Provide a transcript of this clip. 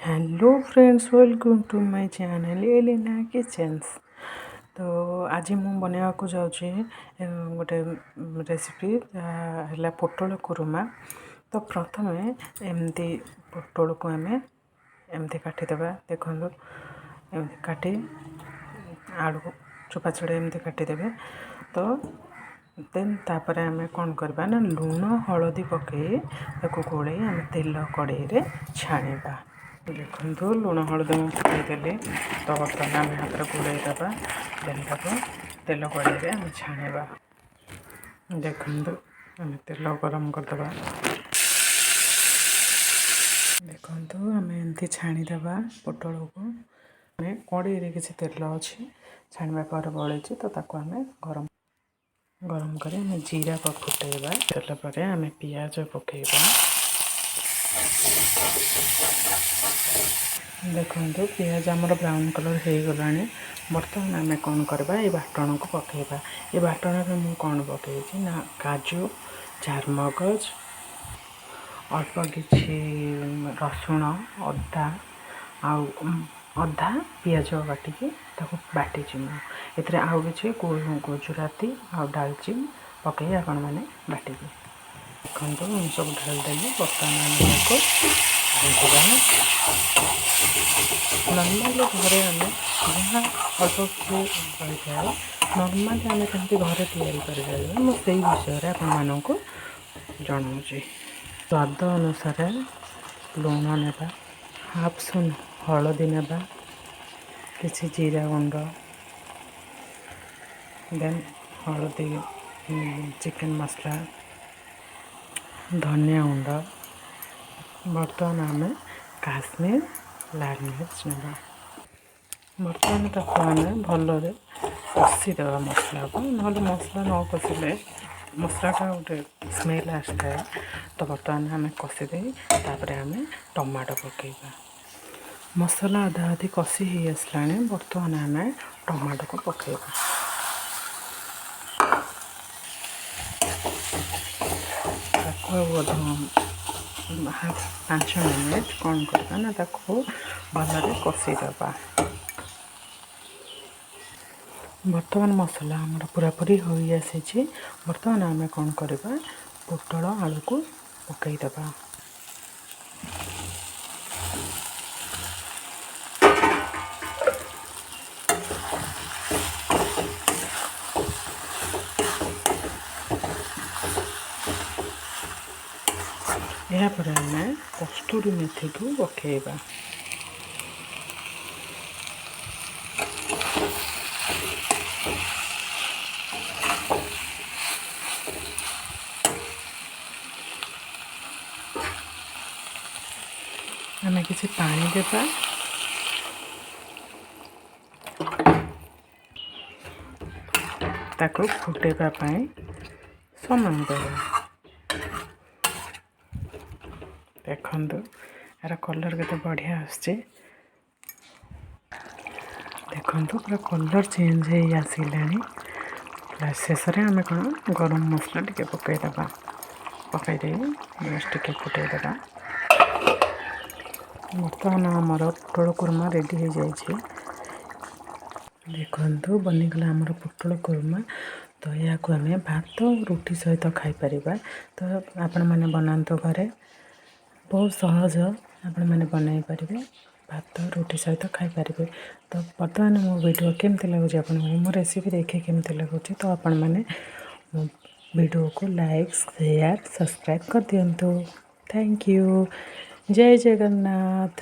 Hello friends, welcome to my channel Elina Kitchens। ତ ଆଜି ମୁଁ ବନେଇବାକୁ ଯାଉଛି ଗୋଟେ ରେସିପି, ଯାହା ହେଲା ପୋଟଳ କୁରୁମା। ତ ପ୍ରଥମେ ଏମିତି ପୋଟଳକୁ ଆମେ ଏମିତି କାଟିଦେବା। ଦେଖନ୍ତୁ, ଏମିତି କାଟି ଆଳୁ ଚୋପା ଛଡ଼େଇ ଏମିତି କାଟିଦେବେ। ତ ଦେନ୍ ତାପରେ ଆମେ କ'ଣ କରିବା ନା ଲୁଣ ହଳଦୀ ପକାଇ ତାକୁ ଗୋଳେଇ ଆମେ ତେଲ କଡ଼େଇରେ ଛାଣିବା। ଦେଖନ୍ତୁ, ଲୁଣ ହଳଦୀ ମୁଁ ପକାଇଦେଲି। ତ ବର୍ତ୍ତମାନ ଆମେ ହାତରେ ଗୋଳେଇ ଦେବା, ଦେନ୍ ତାକୁ ତେଲ କଡ଼େଇରେ ଆମେ ଛାଣିବା। ଦେଖନ୍ତୁ, ଆମେ ତେଲ ଗରମ କରିଦେବା। ଦେଖନ୍ତୁ, ଆମେ ଏମିତି ଛାଣିଦେବା ପୋଟଳକୁ। ଆମେ କଡ଼େଇରେ କିଛି ତେଲ ଅଛି, ଛାଣିବା ପରେ ବଳିଛି, ତ ତାକୁ ଆମେ ଗରମ କରି ଆମେ ଜିରା ଫୁଟେଇବା। ତେଲ ପରେ ଆମେ ପିଆଜ ପକାଇବା। ଦେଖନ୍ତୁ, ପିଆଜ ଆମର ବ୍ରାଉନ୍ କଲର୍ ହେଇଗଲାଣି। ବର୍ତ୍ତମାନ ଆମେ କ'ଣ କରିବା? ଏଇ ବାଟଣକୁ ପକାଇବା। ଏ ବାଟଣରେ ମୁଁ କ'ଣ ପକାଇଛି ନା କାଜୁ, ଚାରମଗଜ, ଅଳ୍ପ କିଛି ରସୁଣ, ଅଦା ଆଉ ଅଧା ପିଆଜ ବାଟିକି ତାକୁ ବାଟିଛି ମୁଁ। ଏଥିରେ ଆଉ କିଛି ଗୁଜୁରାତି ଆଉ ଡାଲଚିନି ପକାଇ ଆପଣମାନେ ବାଟିବେ। ଦେଖନ୍ତୁ, ମୁଁ ସବୁ ଢାଳିଦେଲି। ବର୍ତ୍ତମାନ ଆମେ ତାକୁ ଘାଣ୍ଟିବା। ନର୍ମାଲି ଘରେ ଆମେ ଯାହା ଅଳ୍ପ କିଛି ରହିଥାଏ, ନର୍ମାଲି ଆମେ କେମିତି ଘରେ ତିଆରି କରିପାରିବା, ମୁଁ ସେଇ ବିଷୟରେ ଆପଣମାନଙ୍କୁ ଜଣାଉଛି। ସ୍ୱାଦ ଅନୁସାରେ ଲୁଣ ନେବା, ହାଫ୍ ସ୍ପୁନ୍ ହଳଦୀ ନେବା, କିଛି ଜିରା ଗୁଣ୍ଡ, ଦେନ୍ ହଳଦୀ, ଚିକେନ୍ ମସଲା, ଧନିଆ ଗୁଣ୍ଡ। ବର୍ତ୍ତମାନ ଆମେ କାଶ୍ମୀର ଲାଲ ମିର୍ଚ ନେବା। ବର୍ତ୍ତମାନ ତାକୁ ଆମେ ଭଲରେ କଷିଦେବା ମସଲାକୁ। ନହେଲେ ମସଲା ନ କଷିଲେ ମସଲାଟା ଗୋଟେ ସ୍ମେଲ୍ ଆସିଥାଏ। ତ ବର୍ତ୍ତମାନ ଆମେ କଷିଦେଇ ତାପରେ ଆମେ ଟମାଟୋ ପକାଇବା। ମସଲା ଅଧା ଅଧି କଷି ହେଇ ଆସିଲାଣି। ବର୍ତ୍ତମାନ ଆମେ ଟମାଟୋକୁ ପକାଇବା। ତାକୁ ଆଉ 5 ମିନିଟ୍ କ'ଣ କରିବା ନା ତାକୁ ଭଲରେ କଷିଦେବା। ବର୍ତ୍ତମାନ ମସଲା ଆମର ପୁରାପୁରି ହୋଇ ଆସିଛି। ବର୍ତ୍ତମାନ ଆମେ କ'ଣ କରିବା? ପୋଟଳ ଆଳୁକୁ ପକାଇଦେବା। ଏହାପରେ ଆମେ କସ୍ତୁରୀ ମେଥିକୁ ପକାଇବା। ଆମେ କିଛି ପାଣି ଦେବା। ତାକୁ ଫୁଟେଇବା ପାଇଁ ସମୟ ଦେବା। ଦେଖନ୍ତୁ, ଏହାର କଲର୍ କେତେ ବଢ଼ିଆ ଆସୁଛି। ଦେଖନ୍ତୁ, ପୁରା କଲର୍ ଚେଞ୍ଜ ହେଇ ଆସିଲାଣି। ଶେଷରେ ଆମେ କ'ଣ ଗରମ ମସଲା ଟିକେ ପକାଇଦେବା। ପକାଇ ଦେଇ ଜଷ୍ଟ ଟିକେ ଫୁଟେଇଦେବା। ବର୍ତ୍ତମାନ ଆମର ପୋଟଳ କୁର୍ମା ରେଡ଼ି ହେଇଯାଇଛି। ଦେଖନ୍ତୁ, ବନିଗଲା ଆମର ପୋଟଳ କୁର୍ମା। ତ ଏହାକୁ ଆମେ ଭାତ, ରୁଟି ସହିତ ଖାଇପାରିବା। ତ ଆପଣମାନେ ବନାନ୍ତୁ ଘରେ, ବହୁତ ସହଜ। ଆପଣମାନେ ବନାଇ ପାରିବେ, ଭାତ ରୁଟି ସହିତ ଖାଇପାରିବେ। ତ ବର୍ତ୍ତମାନ ମୋ ଭିଡ଼ିଓ କେମିତି ଲାଗୁଛି ଆପଣଙ୍କୁ, ମୋ ରେସିପି ଦେଖି କେମିତି ଲାଗୁଛି, ତ ଆପଣମାନେ ମୋ ଭିଡ଼ିଓକୁ ଲାଇକ୍, ସେୟାର, ସବସ୍କ୍ରାଇବ୍ କରିଦିଅନ୍ତୁ। Thank you. Jay Jagannath.